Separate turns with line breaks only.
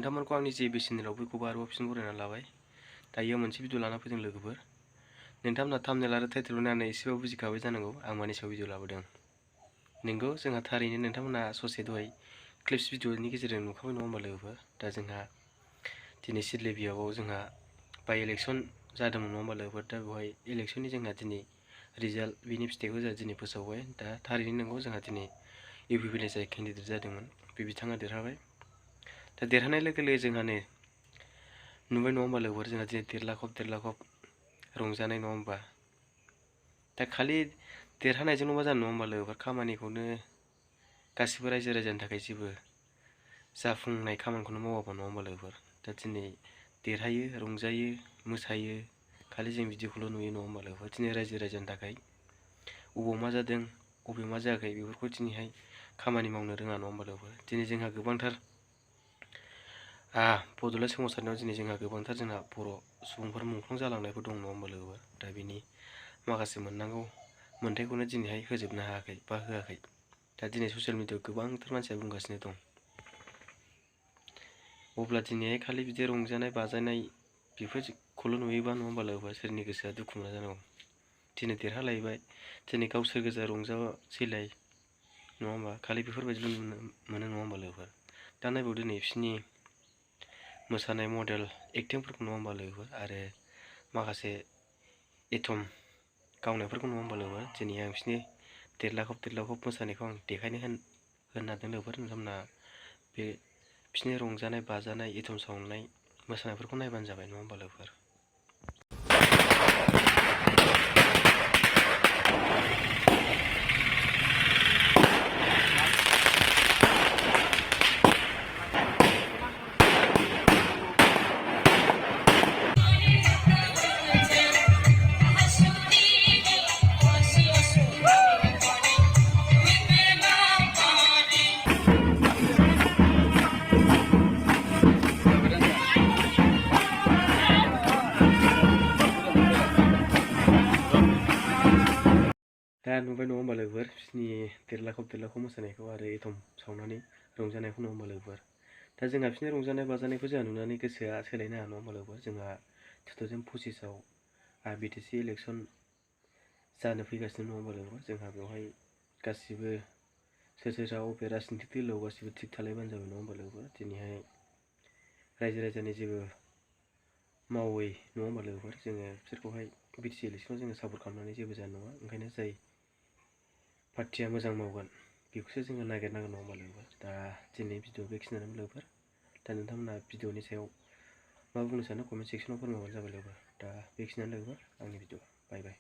नोंथांमोनखौ आंनि जे बेसेनराव बयखौबो आरोबाव फिन बरायना लाबाय। दायो मोनसे भिडिअ लाना फैदों लोगोफोर। नोंथांमोना थाम्बनेल आरो टाइटेल नायनानै एसेबाबो बुजिखाबाय जानांगौ आं मानि सायाव भिडिअ लाबोदों। नोंगौ जोंहा थारैनो नोंथांमोना ससे दहाय क्लिप्स भिडिअनि गेजेरजों नुखाबाय नङा होमबा लोगोफोर। दा जोंहा दिनै सिडली बियाबाव जोंहा बाइ इलेक्सन जादोंमोन नङा होमबा लोगोफोर। दा बेवहाय इलेक्सननि जोंहा दिनै रिजाल्ट बिनि फिथाइखौ जोंहा दिनै फोसावबाय। दा थारैनो नंगौ जोंहा दिनै इउपिपिएल जाय केन्डिडेट जादोंमोन बे बिथाङा देरहाबाय। दा देरहानाय लोगो लोगो जोंहा नै नुबाय नङा होमबा लोगोफोर, जोंहा दिनै देरलाखब रंजानाय नङा होमबा। दा खालि देरहानायजोंल' मा जानो नङा होमबा लोगोफोर, खामानिखौनो गासिबो रायजो राजानि थाखाय जेबो जाफुंनाय खामानिखौनो मावाबा नङा होमबा लोगोफोर। दा दिनै देरहायो, रंजायो, मोसायो, खालि जों बिदिखौल' नुयो नङा होमबा लोगोफोर। दिनै रायजो राजानि थाखाय अबाव मा जादों अबेयाव मा जायाखै बेफोरखौ दिनैहाय खामानि मावनो रोङा नङा होमबा लोगोफोर। दिनै जोंहा गोबांथार बड'लेण्ड सोमावसारनायाव दिनै जोंहा गोबांथार जोंहा बर' सुबुंफोर मुंख्लं जालांनायफोर दं नङा होमबा लोगोफोर। दा बेनि माखासे मोननांगौ मोन्थाइखौनो दिनैहाय होजोबनो हायाखै बा होआखै। दा दिनै ससियेल मिडियायाव गोबांथार मानसिया बुंगासिनो दं। अब्ला दिनैहाय खालि बिदि रंजानाय बाजानाय बेफोरखौल' नुयोबा नङा होमबा लोगोफोर, सोरनि गोसोआ दुखु मोना जानांगौ। दिनै देरहालायबाय, दिनै गावसोर गोजा रंजासैलाय नङा होमबा, खालि बेफोरबायदिल' मोनो नङा होमबा लोगोफोर। दा नायबाव दिनै बिसोरनि मोसानाय मडेल एक्टिंफोरखौ नङा होमबा लोगोफोर, आरो माखासे एटम गावनायफोरखौ नङा होमबा लोगोफोर। दिनै आं बिसोरनि देरलाखब मोसानायखौ आं देखायनो होननादों लोगोफोर। नोंथांमोना बे बिसोरनि रंजानाय बाजानाय एटम सावनाय मोसानायफोरखौ नायबानो जाबाय नङा होमबा लोगोफोर। दा नुबाय नङा होमबा लोगोफोर बिसोरनि देरलाखब मोसानायखौ आरो एटम सावनानै रंजानायखौ नङा होमबा लोगोफोर। दा जोंहा बिसोरनि रंजानाय बाजानायखौ जोंहा नुनानै गोसोआ सोलायनो हाया नङा होमबा लोगोफोर। जोंहा 2025आव बिटिसि इलेक्सन जानो फैगासिनो नङा होमबा लोगोफोर। जोंहा बेवहाय गासिबो सोर अबे राजनितिक दोलोआव गासिबो थिग थालायबानो जाबाय नङा होमबा लोगोफोर। दिनैहाय रायजो राजानि जेबो मावै नङा होमबा लोगोफोर, जोङो बिसोरखौहाय बिटिसि इलेक्सनाव जोङो सापर्ट खालामनानै जेबो जानाय नङा। ओंखायनो जाय पार्टिया मोजां मावगोन बेखौसो जोङो नागिरनांगोन नङा होमबा लोगोफोर। दा दिनै भिडिअ बेखिनियानो लोगोफोर। दा नोंथांमोना भिडिअनि सायाव मा बुंनो सानो कमेन्ट सेक्सनाव फोरमायबानो जाबाय लोगोफोर। दा बेखिनियानो लोगोफोर आंनि भिडिअ। बाय बाय।